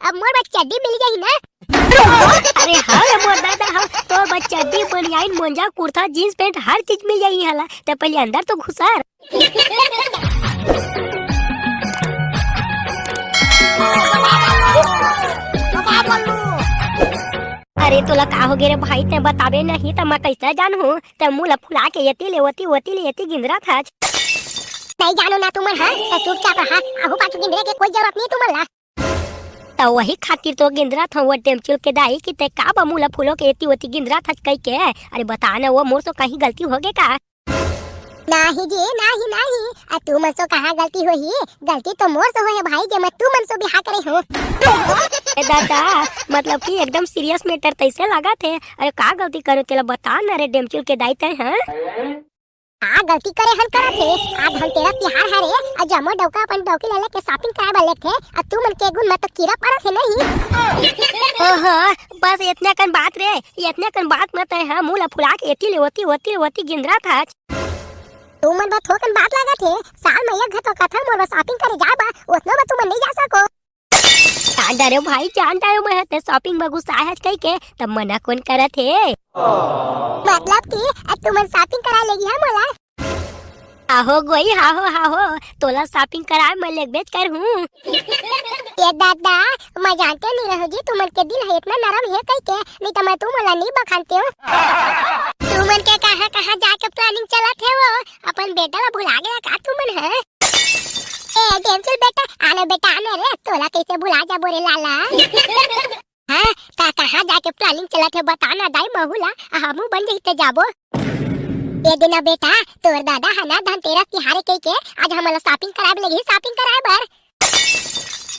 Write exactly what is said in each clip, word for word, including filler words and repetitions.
अब मोर बर चड्डी मिल जाही ना? अरे हाँ रे मोर दादा, हाँ, तोर बर चड्डी, बनियान, मोजा, कुर्ता, जींस पैंट, हर चीज मिल जाही हाला। ते पहले अंदर तो घुसर। अरे तोला का हो गे रे भाई, ते बताबे नहीं त मैं कैसे जानहूं? ते मुंह ला फुला के एती ले ओती, ओती ले एती गिंदरत हच। नहीं जानो ना तुमन, हाँ? ते चुपचाप रहा, आहू पाछू गिंदरे के कोई जरूरत नहीं तुमन ला। त वही खातिर तो गिंदरत हंव वो डेमचुल के दाई कि ते का बा मुंह ला फुलो के एती ओती गिंदरत हच कहि के। अरे बता ना वो, मोर तो कहीं गलती होगे का? नाही जी, नाही, नाही। आ तुमन सो कहाँ गलती होही? गलती तो मोर से होहे भाई, जे मैं तुमन सो बिहा करे हूँ। ए दादा, मतलब कि एकदम सीरियस मैटर तैसे लागत हे। अरे का गलती करो तेला बता ना रे डेमचुल के दाई तैं, हाँ? का गलती करे हन करत हे? आज धनतेरस तिहार हरे, अउ जम्मो डौका अपन डौकी ला लेके शॉपिंग कराए बर लेगथे, अउ तुमन के गुन म तो कीरा परत हे नहीं। ओहो, बस एतने कन बात रे, एतने कन बात म तैं हा मुंह ला फुला के एती ले ओती, ओती ले ओती गिंदरत हच। तुमन बर थोकन बात लागत हे, साल म एक घतो कथन मोर बर शॉपिंग करे जा बा, ओतनो बर तुमन नहीं जा सको। जान डारेंव भाई, जान डारेंव मैं ह, तैं शॉपिंग म गुस्सा हच कहि के, त मना कोन करत हे? मतलब कि तुमन शॉपिंग करा लेगी हा मोला? आहो गोई, हाहो, हाहो, तोला शॉपिंग कराए मैं लेगबेच करहूं। ए दादा, मैं जानते नहीं रहूं जी, तुमन के दिल हे एतना नरम हे कहि के, नहीं त मैं तुमन ला नहीं बखानतेंव। तुमन के कहाँ, कहाँ जाके प्लानिंग चलत हे वो? अपन बेटा ला भुला गया का तुमन ह? ए, डेमचुल बेटा, आना बेटा, आना रे, तोला कैसे भुला जाबो रे लाला? हाँ, का कहाँ जाके प्लानिंग चलत हे, बता ना दाई महू ला, हमू बन जही त जाबो। ए दे ना बेटा, तोर दादा ह ना धनतेरस तिहारे कहि के, आज हमला शॉपिंग कराए बर लेगही, शॉपिंग कराए बर।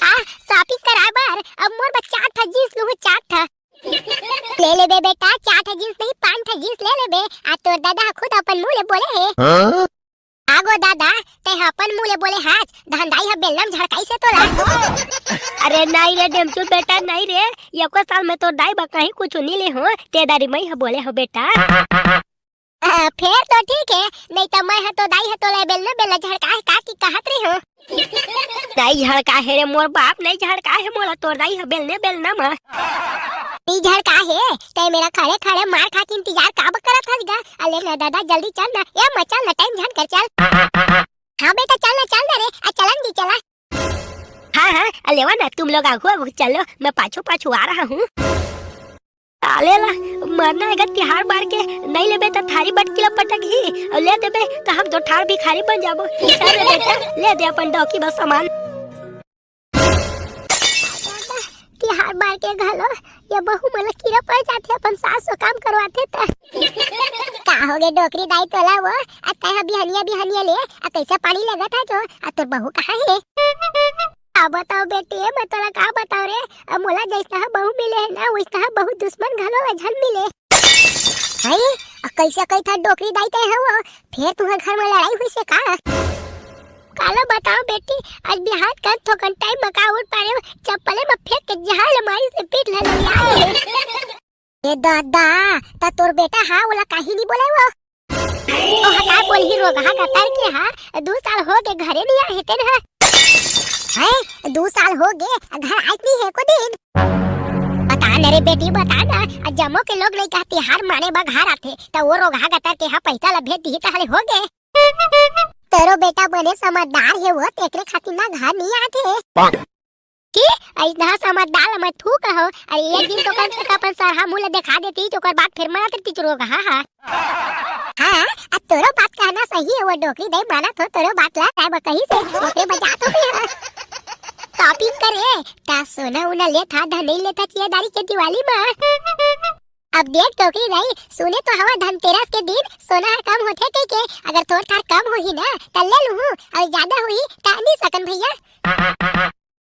हाँ, शॉपिंग कराए बर, अब मोर बर चार ठा जींस लूहूं, चार ठा। ले लेबे बेटा, चार ठा जींस नहीं, पांच ठा जींस ले लेबे। आज तोर दादा ह खुद अपन मुंह ले बोले हे। हाँ? आगो दादा, तैं ह अपन मुंह ले बोले हच, धन दाई ह बेलना म झड़काइस हे तोला। अरे नहीं रे डेमचुल बेटा, नहीं रे, एको साल में तोर दाई बर कहीं कुछु नहीं ले हों, ते दारी मई ह बोले हों बेटा। आ, फेर तो ठीक हे, नहीं त मैं ह तोर दाई ह तोला बेलना बेलना झड़काए हे का कि कहत रहे हों। नहीं झड़काए हे रे मोर बाप, नहीं झड़काए हे मोला तोर दाई ह बेलने बेलना म। नहीं झड़काए हे, तैं मेर खड़े खड़े मार खा के इंतजार काबर करत हस गा? अले ना दादा, जल्दी चल ना, ए अम्मा चल ना, टाइम झन कर चल। हाँ बेटा चल ना, चल ना रे, आ चलन जी चला। हाँ, हाँ, अ लेवा ना, तुम लोग आगू आगू चलो, मैं पाछू पाछू आ रहा हूँ। साले ला मरना हे गा तिहार बार के, नहीं लेबे त थारी बटकी ला पटकही, अउ ले देबे त हम तो ठार भिखारी बन जाबो। चल रे बेटा, ले दे अपन डौकी बर सामान। तिहार बार के घलो ये बहू मन ला कीरा पड़ जाथे, अपन सास से काम करवाथे त। का होगे डोकरी दाई तोला वो, आ तैं ह बिहनिया बिहनिया ले, आ कैसे पानी लगत हे जो, आ तोर बहू कहाँ हे? का बताओ बेटी, मैं तोला का बताओ रे, अब मोला जैसा बहू मिले हे ना, वैसा बहू दुश्मन घलो ला झन मिले। हई, आ कैसे कहिथा डोकरी दाई तैं ह वो, फेर तुहर घर में लड़ाई हुई से का? काला बताओ बेटी, आज बिहान कन थोकन टाइम म का उठ पारे हो, चप्पले म फेंक के जहां ले मारी से पीठ ले ले आ गे। ए दादा, त तोर बेटा हा ओला काहे नहीं बोले वो? ओ हटा बोलही रोगहा गतर के हा, दू साल हो गे घरे नहीं आहे तेन हा। हैं, दू साल हो गे घर आइत नहीं हे को दिन। बता न रे बेटी, बता न, आ जम्मो के लोग लइका तिहार माने बर घर आथे, त वो रोगहा गतर के हा पैसा ला भेज दिही त हले हो गे। तेरो बेटा बने समझदार हे वो, तेकरे खातिर ना घर नहीं आथे। की? अइसना समझदार ला मैं थूक रहो। अरे एक दिन तो कम से कम अपन सरहा मुंह ला दिखा देती, तो ओकर बाद फिर मना करती चुरो कहा हा। हाँ, अब तोरो बात कहना सही हे, वो डोकरी दई मानत हो तोरो बात ला, तब कही से ओकरे बजात हो भी हा। शॉपिंग करे, का सोना उना लेथा, धन नहीं लेथा चियादारी के दिवाली मा। अब देख डोकरी दाई, सुने तो हवा धनतेरस के दिन सोना ह कम होथे कहिके, अगर थोर थार कम होही ना, त ले लूहूं, अउ ज्यादा होही, त नहीं सकन भैया।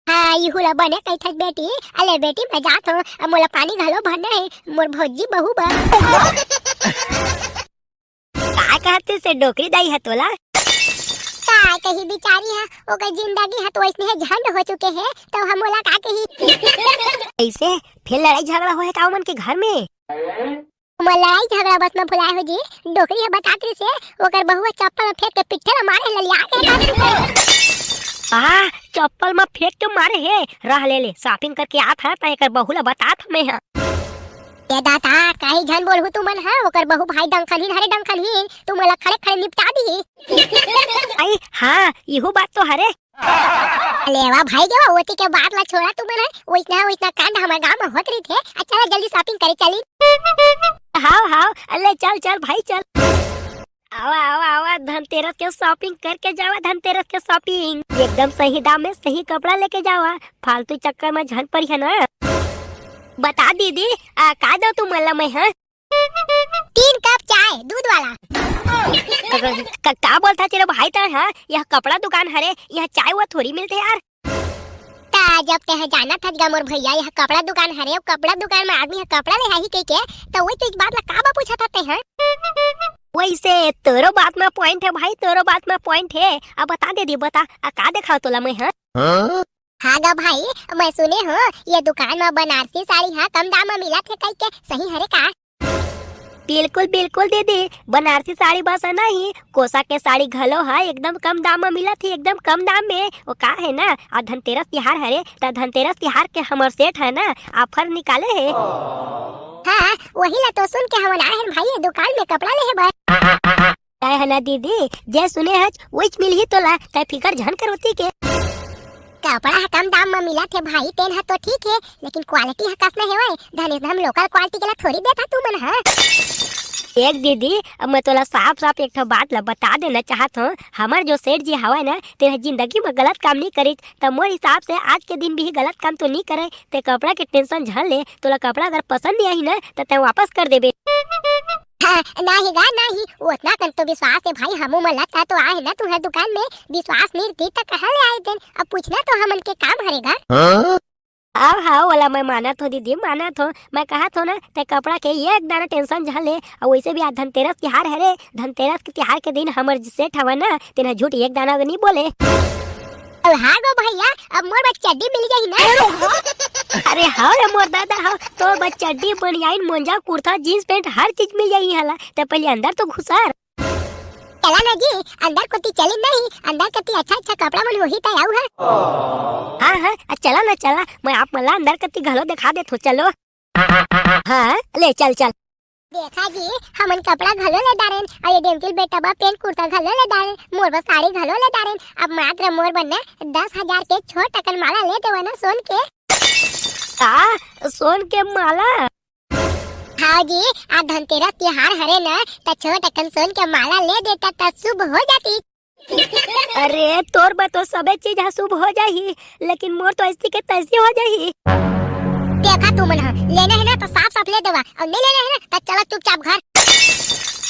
हाँ, इहू ला बने कहिथस बेटी, अले बेटी, मैं जात हूँ, अब मोला पानी घलो भरना हे, मोर भौजी बहू बर। का कहत हे से डोकरी दाई ह तोला? का कही बिचारी ह, ओकर जिंदगी ह तो वैसने हे झंड हो चुके हे, तो हम ओला का कही? ऐसे फिर लड़ाई झगड़ा होए का ओमन के घर में? ओमन लड़ाई झगड़ा बस में भुलाए हो जी, डोकरी ह बतात रहिस हे, ओकर बहुआ चप्पल में फेंक के पिट्ठे ला मारे ललिया के। आ, चप्पल म फेंक के मारे हे। रह ले ले, shopping करके आत हँव, त एकर बहू ल बतात हँव मैं ह। ए दादा, काहीं झन बोलहू तुमन ह, ओकर बहू भाई डंखनहीन हरे, डंखनहीन, तुमन ल खड़े खड़े निपटा दिही। अई, हाँ, इहू बात तो हरे। लेवा भाई गेवा, ओती के बात ल छोड़ा तुमन ह, ओइसना, ओइसना कांड हमर गाँव म होत रहिथे। आ, चला जल्दी shopping करे चली। हाव, हाव, ले चल, चल भाई, चल। आवा, आवा, आवा, धनतेरस के shopping करके जावा, धनतेरस के shopping। एकदम सही दाम में सही कपड़ा लेके जावा, फालतू चक्कर में झन परिहा ना। बता दीदी, आ, का दँव तुमन ला मैं ह? तीन कप चाय, दूध वाला। क-, क-, का बोलथस रे भाई तैं ह? यह कपड़ा दुकान हरे, यह चाय वो थोड़ी मिलथे यार। त जब तैं ह जानत हस गा मोर भैया, यह कपड़ा दुकान हरे, अउ कपड़ा दुकान म आदमी ह कपड़ा लेहाही कहिके, त वही तो इस बात ला का बा पूछत हस तैं ह? वइसे तोरो बात म point हे भाई, तोरो बात म point हे। अब बता दीदी, बता, आ का देखाँव तोला मैं ह? हाँ गा भाई, मैं सुने हँव, ये दुकान म बनारसी साड़ी ह कम दाम म मिलत हे कहिके, सही हरे का? बिल्कुल, बिल्कुल दीदी, बनारसी साड़ी बस नहीं, कोसा के साड़ी घलो ह एकदम कम दाम म मिलत हे, एकदम कम दाम में। वो का हे ना, आ धनतेरस तिहार हरे, त धनतेरस तिहार के हमर सेठ ह ना, offer निकाले हे। हाँ, वही ला तो सुन के हमन आए हन भाई, ये दुकान में कपड़ा लेहे बर। तैं ह ना दीदी, जे सुने हस, वहीच मिलही तोला, तैं फिकर झन कर ओती के। कपड़ा ह कम दाम म मिलत हे भाई, तेन ह तो ठीक हे, लेकिन quality ह कस न हेवय, धनेश, हम local quality के ला थोड़ी देथन तुमन ह। देख दीदी, अब मैं तोला साफ-साफ एक ठो बात ला बता देना चाहत हँव, हमर जो सेठ जी हवय ना, तेन ह जिंदगी म गलत काम नइ करिस, त मोर हिसाब से आज के दिन भी गलत काम तो नइ करय, तैं कपड़ा के tension झन ले, तोला कपड़ा अगर पसंद नइ आही ना, त तैं वापस कर देबे। हाँ, नहीं गा, नहीं, ओतना कन तो विश्वास हे भाई, हमू मन ला त तो आए हन ना तुँहर दुकान में, विश्वास नइ रहितिस त कहाँ ले आए देन, अब पूछना तो हमन के काम हरे गा। हाँ? हाव, हाव, ओला मैं मानत हँव दीदी, मानत हँव, मैं कहत हँव ना, तैं कपड़ा के एक दाना tension झन ले, अउ वइसे भी आज धनतेरस तिहार हरे, धनतेरस के तिहार के दिन हमर सेठ हवय ना, तेन ह झूठ एक दाना नइ बोले। अउ हाँ गो भैया, अब मोर बर चड्डी मिल जाही ना? अरे हव रे मोर दादा हव, तोर बर चड्डी, बनियान, मोजा, कुर्ता, jeans pant हर चीज मिल जाही इहाँ ला। तैं पहिली अंदर तो घुसर। चला ना जी, अंदर कोती चली नहीं, अंदर कोती अच्छा अच्छा कपड़ा मन होही त आऊ है। हाँ हाँ, आ चला ना चला, मैं आप मन ला अंदर कोती घलो देखा देथों, चलो। हाँ, ले चल चल। देखा जी, हमन कपड़ा घलो ले डारेन, अउ ये डेमचुल बेटा बर पेंट कुर्ता घलो ले डारेन, मोर बर साड़ी घलो ले डारेन। अब मात्र मोर बर न दस हजार के छोट अकन माला ले देवा ना सोन के। का? सोन के माला? हाँ जी, आज धनतेरस तिहार हरे न, त छोट अकन सोन के माला ले देता त शुभ हो जातिस। अरे, तोर बर तो सबे चीज ह शुभ हो जाही, लेकिन मोर तो ऐसी के तैसी हो जाही। देखा तुमन ह, लेना हे ना त साफ साफ ले देवा, अउ नइ लेना हे ना त चला चुपचाप घर।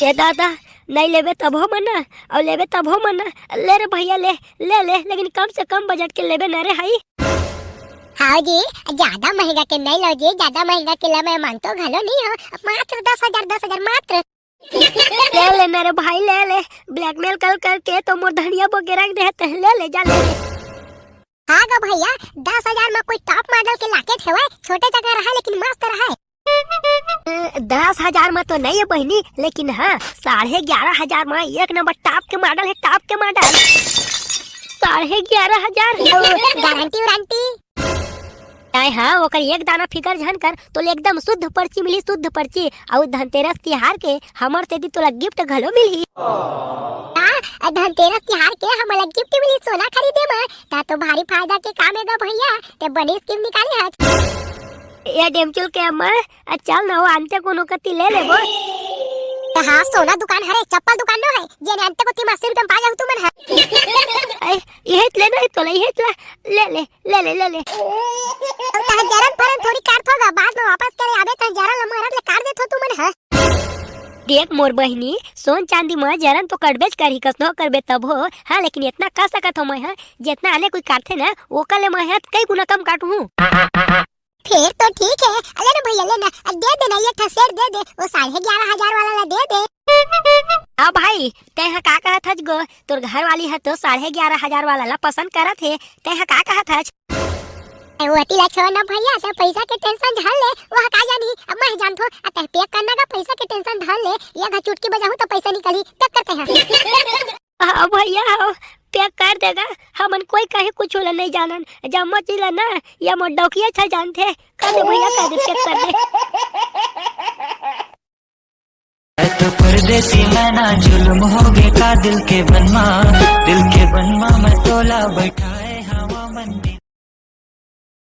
ए दादा, नइ लेबे तभो मना, अउ लेबे तभो मना। ले रे भैया, ले, ले ले, लेकिन कम से कम बजट के लेबे न रे हाई। हाँ जी, ज्यादा महंगा के नइ लो जी, ज्यादा महंगा के ला मैं मानतो घलो नइ हँव, मात्र दस हजार, दस हजार मात्र। ले ले ना रे भाई, ले ले। Blackmail कर करके तो मोर धनिया बोके रख दे हे, ले ले जा, ले ले। हाँ गा भैया, दस हजार म कोई top model के locket हेवय, छोटे जगह रहय लेकिन मस्त रहय। दस हजार म तो नइ हे बहिनी, लेकिन हाँ, साढ़े ग्यारह हजार म एक नंबर top के model हे, top के model। साढ़े ग्यारह हजार। अउ गारंटी वारंटी? ताय हाँ, ओकर एक दाना फिकर झन कर, तोला एकदम शुद्ध पर्ची मिलही, शुद्ध पर्ची। अउ धनतेरस तिहार के हमर सेती तोला gift घलो मिलही। का? धनतेरस तिहार के हमला gift मिलही सोना खरीदे बर? त तो भारी फायदा के काम हे गा भैया, तैं बने scheme निकाले हस। ए डेमचुल के अम्मा, आ चल ना, वो अंते कोनो कती ले लेबो। त हाँ, सोना दुकान हरे, चप्पल दुकान नो हे, जेने अंते कोती म अस्सी रुपया म पा जाहू तुमन ह। ए, इहेच लेना हे तोला, इहेच ला, ले ले, ले ले, ले ले। अब तहां जरन फरन थोड़ी काटथो गा, बाद में वापस करे आबे त जरन ल मरद ले काट देथो तुमन ह। देख मोर बहिनी, सोन चांदी म जरन तो कटबेच करही, कसनो करबे तभो, हाँ, लेकिन इतना कर सकत हो मैं ह, जितना आने कोई काटथे ना, ओकर ले मैं ह कई गुना कम काटहूं। फेर तो ठीक हे, अले ना भैया, ले ना, दे दे ना, एक ठा set दे दे, वो साढ़े ग्यारह हजार वाला ला दे दे। हाँ भाई, तैं ह का कहत हच गो? तोर घर वाली ह तो साढ़े ग्यारह हजार वाला ला पसंद करत हे, तैं ह का कहत हच? ए, ओती ला छोड़ ना भैया, तैं पैसा के tension झन ले, वो ह का जानही, अब मैं जानथो, आ तैं pay करना का पैसा के tension झन ले, ये घर चुटकी बजाहूं तो पैसा निकलही, pay करते हैं। हाँ भैया, हाँ, पैक कर देगा। हमन कोई कहीं कुछ ला नहीं जानन, जम्मो चीज ला ना ये मोर डौकिया छा जानथे। कर दे भैया, कर दे, पैक कर दे। मैं तो परदेसी, मैं ना जुल्म हो गए का दिल के बनमा, दिल के बनमा मैं तोला बैठा।